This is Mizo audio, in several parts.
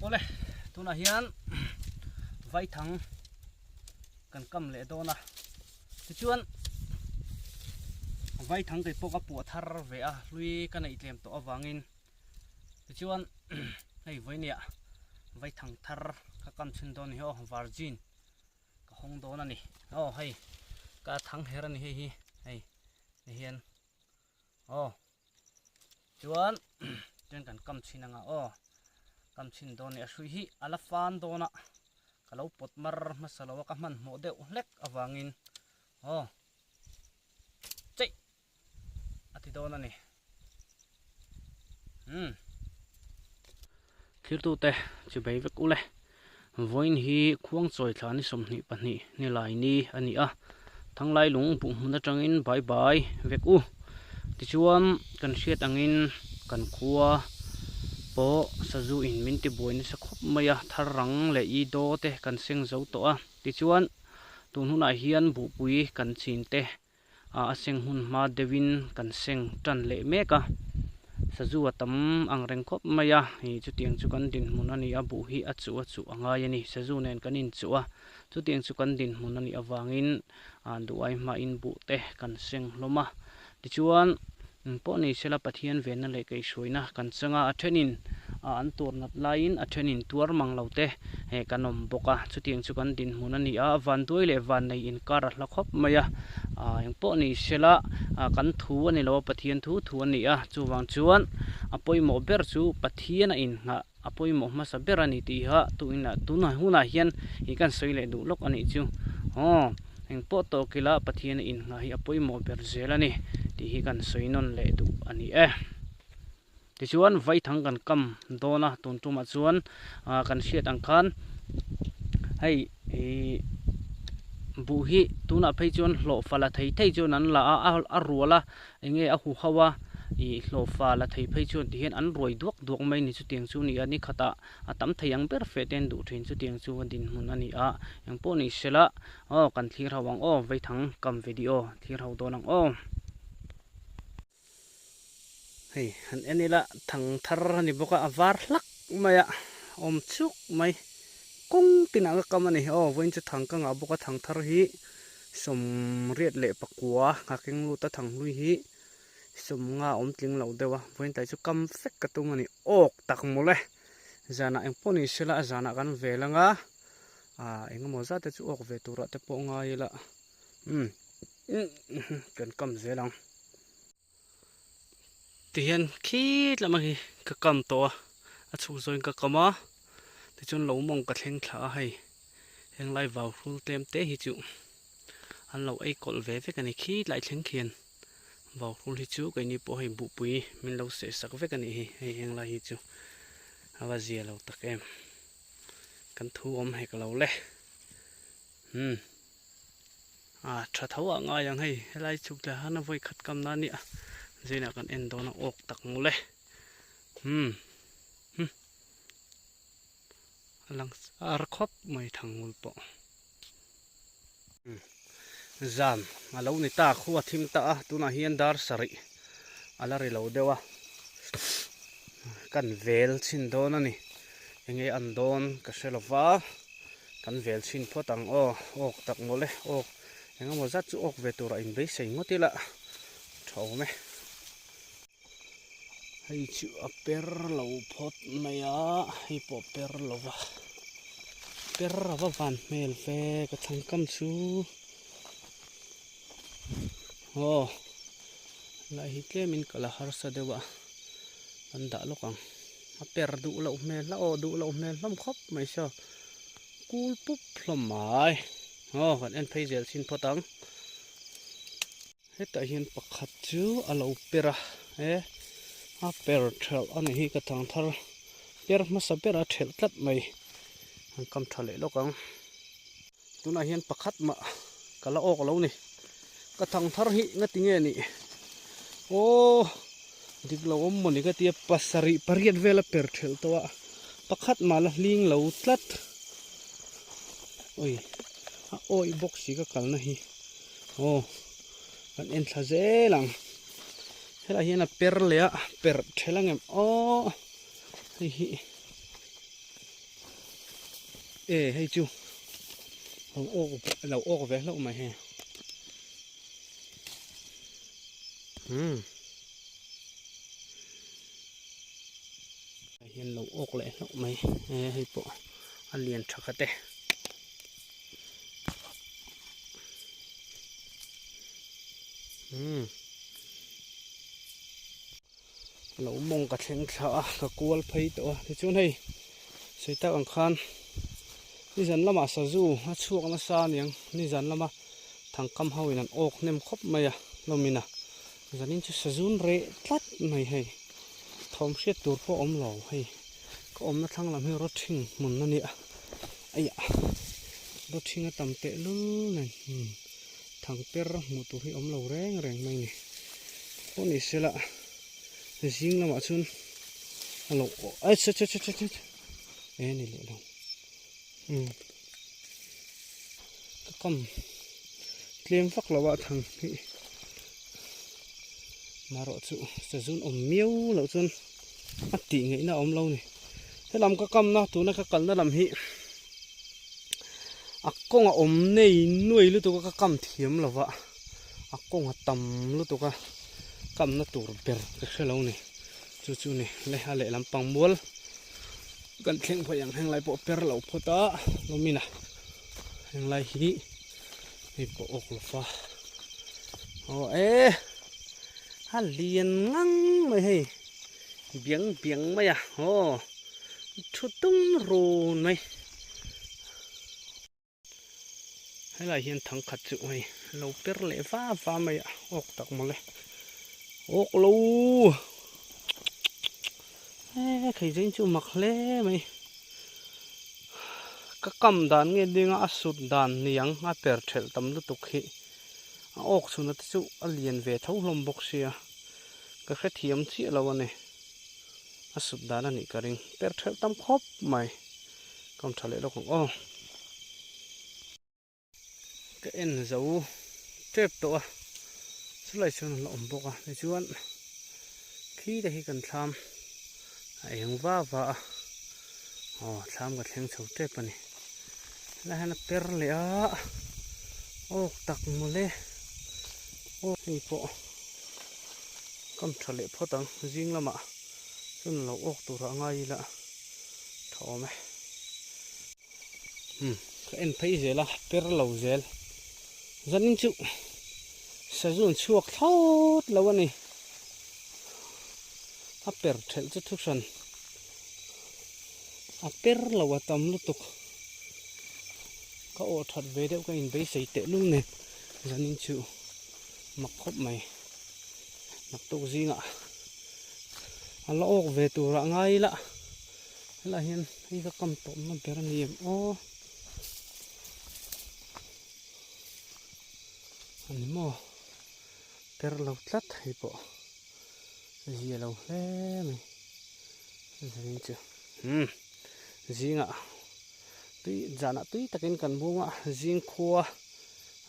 Awle tunah hian vaithang kan kam leh dawn a tichuan vaithang kei pawh ka puah thar ve a hlui ka neih tlem tawh avangin tichuan hei vawinia vaithang thar ka kam chhin dawn a ni aw virgin ka hawng dawn a ni aw hei ka thang her a ni hei hi hei ni hian aw. Chuan chuan kan kam chhin anga aw kam chhin dawn a ni a hrui hi a la fan dawn a ka lo pawt mar hmasa lo a ka hmanhmawh deuh hlek avangin aw cheih a ti dawn a ni umm thirtute chi bei vek ule vawiin hi khuangchawi thla ni 22 ni lai ni a ni a thanglai lung buh hmun atangin bye bye vek u tichuan kan hriat angin kan khua pawh sazu in min ti buai nasa khawp mai a thar rang leh i daw te kan seng zo tawh a tichuan tun hunah hian buhpui kan chin te a seng hun hma deuhin kan seng tan leh mek a, sazu a tam ang reng khawp mai a, ih chutiang chu kan dinhmun a ni a, buh hi a chuh a chuh a ngai a ni, sazu nen kan inchuh a, chutiang chu kan dinhmun a nih avangin ah duhai hmain buh te kan seng hlawm a, tichuan pawh ni sela Pathian venna leh kaihhruaina kan chang a, a thenin ah an tur nat laiin a thenin tuar mang lo te heh kan awm bawk a, chutiang chu kan dinhmun a ni a, vanduai leh vannei inkar a hla khawp mai a, ah engpawh ni sela ah kan thu a ni lo a, Pathian thu thu a ni a, chuvang chuan a pawimawh ber chu Pathian a inngah a pawimawh hmasa ber a ni tih kha tuinah tunah hunah hian ih kan sawi leh duh lawk a nih chu aw engpawh tawk ila Pathian a inngah hi a pawimawh ber zel a ni tih hi kan sawi nawn leh duh a ni e. Tichuan vaithang kan kam dawn a, tun tumah chuan kan hriat ang khan hei ih buh hi tunah phei chuan hlawhfa la thei thei chuan an la a, a rual a enge a huho a ih hlawhfa la thei phei chuan ti hian an ruai duak duak mai a ni chutiang chu a ni a, ni khatah a tam thei ang ber feh te an duh thin chutiang chu a dinhmun a ni a, engpawh ni sela aw kan thlir ho ang aw vaithang kam video thlir ho dawn ang aw. Hei han en ila thang thar a ni bawk a a var hlak mai a awm chuk mai kawng tinah ka kam a ni aw vawiin chu thang ka ngah bawk a thang thar hi sawmriat leh pakua a keng lut a thang hlui hi sawmnga awm tling loh deuh a vawiin tlai chu kam vek ka tum a ni awk tak mawlh e zanah engpawh ni sela a zanah kan vel anga ah engemaw zat te chu awk ve turah te pawh ngai ila umm kan kam zel ang. Tihian khi tlama hi ka kam tawh a, a chhuk zawin ka kam a, tichuan lo mawng ka thleng thla a hei heng lai vau hrul tlem te hi chu an lo ei kawlh ve vek a ni khi tlai thleng khian vau hrul hi chu keini pawh hei buhpui min lo seh sak vek a nih hi hei heng lai hi chu a va zia lo tak em kan thu awm hek lo le umm. Ah tha tho ah ngai ang hei helai chhuk thla han a vawi khat kam na nia zainah kan en dawn a awk tak mawle umm hmm a lang sar khawp mai thangul pawh zan a lo ni ta khua thim ta a tunah hian dar sarih a la ri lo deuh a kan vel chhin dawn a ni enge an dawn ka hre lo va. Kan vel chhin phawt ang aw, awk tak mawle, awk eng emaw zat chu awk ve turah inbeisei ngawt ila tha awm e. Hei chu a per lo phawt mai a, hei pawh per lo va, per a va van hmel ve ka thangkam chu aw lai hi tlemin ka la harsa deuh a, kan dah lawk ang. A per duh loh hmel a aw duh loh hmel hlawm khawp mai saw kul pup hlawm mai aw kan en phei zel chin phawt ang hetah hian pakhat chu a lo per a e a per thelh a nih hi ka thang thar per hmasa ber a thelh tlat mai an kam tha leh lawk ang tunah hian pakhat mah ka la awk lo ni ka thang thar hi nga ti nge nih aw dik lo awm maw ni ka tia pasarih pariat vel a per thelh tawh a pakhat mah la hling lo tlat oi a awih bawk si ka kalna hi aw kan en thla zel ang helai hian a per leh a per thelh ang em aw hei hi. E hei chu lo awk lo awk ve hlauh mai hei umm hei hian lo awk leh hlauh mai e hei pawh a lian tha khat e. Umm lo mawng ka thleng thla a ka kual phei tawh a tichuan hei sawi tak ang khan nizan lamah sazu a chhuak nasa aniang nizan lama thangkam ho in an awk hnem khawp mai a hlawmin a zanin chu sazun reh tlat mai hei thawm hriat tur pawh a awm lo hei ka awmna thlang lam hi rawthing hmun a nia aiah rawthing a tam teh lul nen umm thangper hmuh tur hi a awm lo reng reng mai a ni. Pawh ni se la zing lamah chuan a lo ai che che che che che e ni leh lo umm ka kam tlem vak lo a thang hi marawh chu sazun awm miau loh chuan a tih ngaihna a awm lo ni helam ka kamna tuna ka kalna lam hi a kawng a awm nei nuai lutuk a ka kam thiam lo va. A kawng a tam lutuk a kamna tur ber ka hre lo ni chu chu ni le a lehlam pang mual kan thleng phei ang heng lai pawh per lo phawt a lawmin a heng lai hi hei pawh awk lo fa aw e a lian ngang mai hei biang biang mai a aw thu tung run mai. Helai hian thangkhat chu hei lo per leh va va mai a awk tak mawle awk lo e khei zain chu mak hle mai ka kam dan nge dinga a sut dan niang a per thelh tam lutuk hi a awk chhuna te chu a lian ve tho hlawm bawk sia ka hrethiam chiah lo a ni a sut dan a nih ka ring per thelh tam khawp mai. Kam tha leh lawk ang aw. Ka en zo tep tawh a, chulai chuan an la awm bawk a, tichuan khi te hi kan thlam a eng va va a, aw thlam ka thleng chho tep a ni. Helai hian a per leh a, awk tak mawle, aw hei pawh kam tha leh phawt ang zing lamah chuan lo awk turah ngai ila. Tha awm e. Umm ka en phei zel a per lo zel. Zanin chu sazun chhuak thlawt lo a ni. A per thelh chu thu hran. A per lo a tam lutuk. Ka awh that ve deuh ka inbeisei teh lul nen zanin chu mak khawp mai. Naktuk zingah a la awk ve turah ngai ila helaiah hian hei ka kam tawpna ber a ni em aw a ni maw per lo tlat hei pawh zia lo hle mai zanin chu umm zingah tui zanah tui takin kan bung a zing khua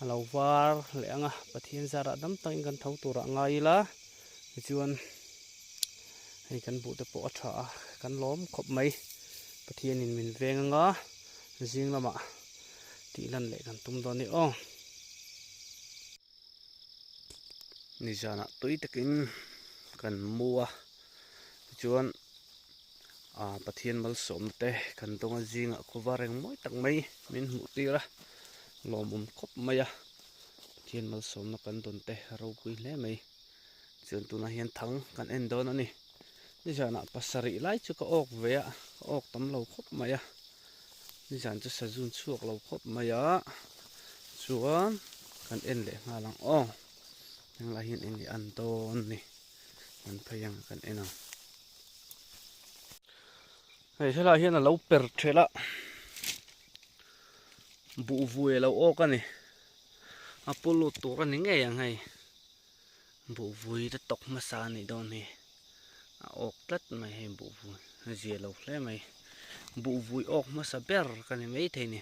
a lo var leh ang a Pathian zarah dam takin kan tho turah ngai ila. Tichuan hei kan buh te pawh a tha a, kan lawm khawp mai. Pathianin min veng anga zing lamah tih lan leh kan tum dawn a ni aw. Nizanah tui takin kan mu a, tichuan ah Pathian malsawmna te kan dawnga zingah khaw var eng mawi tak mai min hmuh tir a, lawmawm khawp mai a. Pathian malsawmna kan dawn te a ropui hle mai. Chuan tunah hian thang kan en dawn a ni. Nizanah pasarih lai chu ka awk ve a, ka awk tam lo khawp mai a. Nizan chu sazun chhuak lo khawp mai a. Chuan kan en leh nghal ang aw. Henglai hian eng nge an dawn ni. Kan phei ang kan en ang. Hei helai hian a lo per thelh a. Buh vui a lo awk a ni. A pu lut tur a ni ngei ang hei. Buh vui te tawk hmasa a nih dawn hi. A awk tlat mai hei buh vui. A zia lo hle mai. Buh vui awk hmasa ber ka ni maithei ni.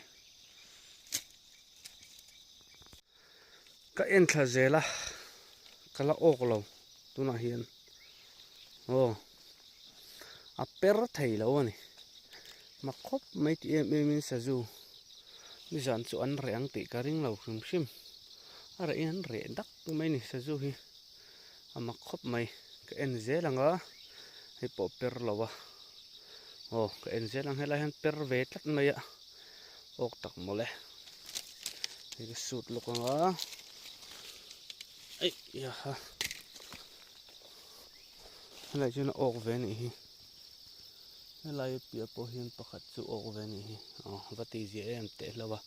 Ka en thla zel a, ka la awk lo tunah hian aw a per thei lo a ni. Mak khawp mai ti em em in sazu nizan chu an reh ang tih ka ring lo hrim hrim. A reh in an reh dak mai ni sazu hi a mak khawp mai. Ka en zel ang a, hei pawh per lo a. Aw ka en zel ang helai hian per ve tlat mai a, awk tak mawle. Hei ka sut lawk ang a, eih yaha helai chuan a awk ve a nih hi. Helai piah pawh hian pakhat chu awk ve a nih hi aw va tih zia em teh hlauh a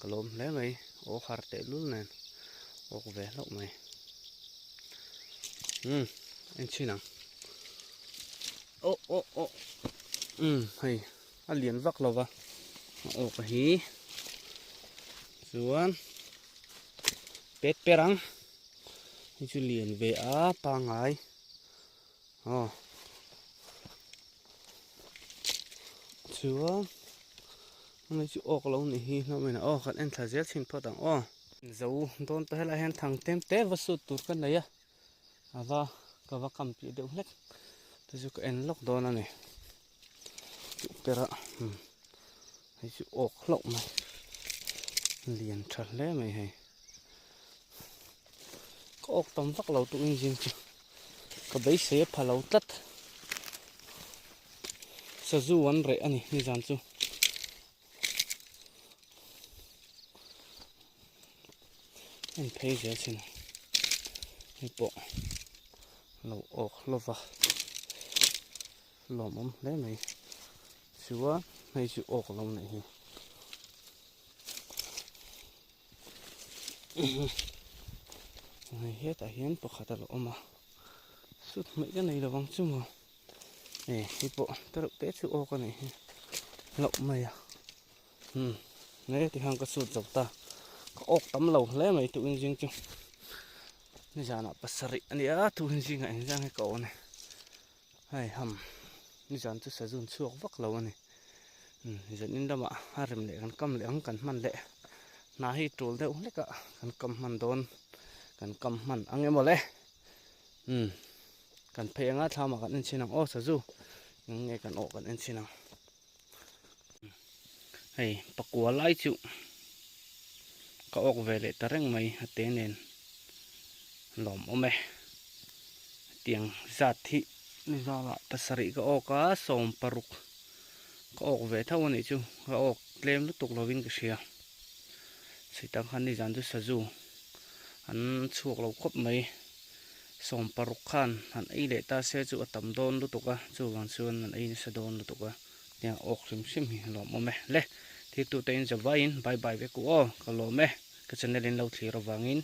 ka lawm hle mai aw har teh lul nen awk ve hlauh mai umm en chhin ang aw aw aw umm hei a lian vak lo va a awk a hi chuan pet per ang hei chu lian ve a pangai. Aw chuan hei chu awk lo nih hi hlawm in aw kan en thla zel chhin phawt ang aw. Zo dawn tawh helai hian thang tlem te va sut tur ka nei a ava ka va kam piah deuh hlek te chu ka en lawk dawn a ni tih ber a hei chu awk hlauh mai lian tha hle mai hei. Ka awk tam vak lo tukin zing chu ka beisei a pha lo tlat. Sazu an reh a ni nizan chu. En phei zel chin hei pawh lo awk hlawva lawmawm hle mai chuan hei chu awk lo neih hi. Hei hetah hian pakhat a lo awm a sut hmaih ka nei lo ang chu maw e hei pawh te reuh te chu awk a nih hi hlauh mai a umm he ti khan ka sut zo ta ka awk tam lo hle mai tukin zing chu nizanah pasarih a nia tukin zingah engzang hi ka awh a ni hei ham nizan chu sazun chhuak vak lo a ni. Zanin lamah a rem leh kan kam leh ang kan hman leh hna hi tul deuh hlek a kan kam hman dawn kan kam hman ang emaw le umm kan phei anga thlamah kan en chhin ang aw sazu eng nge kan awh kan en chhin ang hei pakua lai chu ka awk ve leh ta reng mai a te nen lawmawm e tiang zat hi nizamah pasarih ka awk a 16. Ka awk ve tho a nih chu, ka awk tlem lutuk lovin ka hria. Chhuitang khan nizan chu sazu an chhuak lo khawp mai. 16 khan han ei leh ta se chu a tam dawn lutuk a, chuvang chuan an ei nasa dawn lutuk a. Tiang awk hrim hrim hi lawmawm e. Le, thirtute in zavaiin bye bye vek u aw, ka lawm e. Ka channel in lo thlir avangin.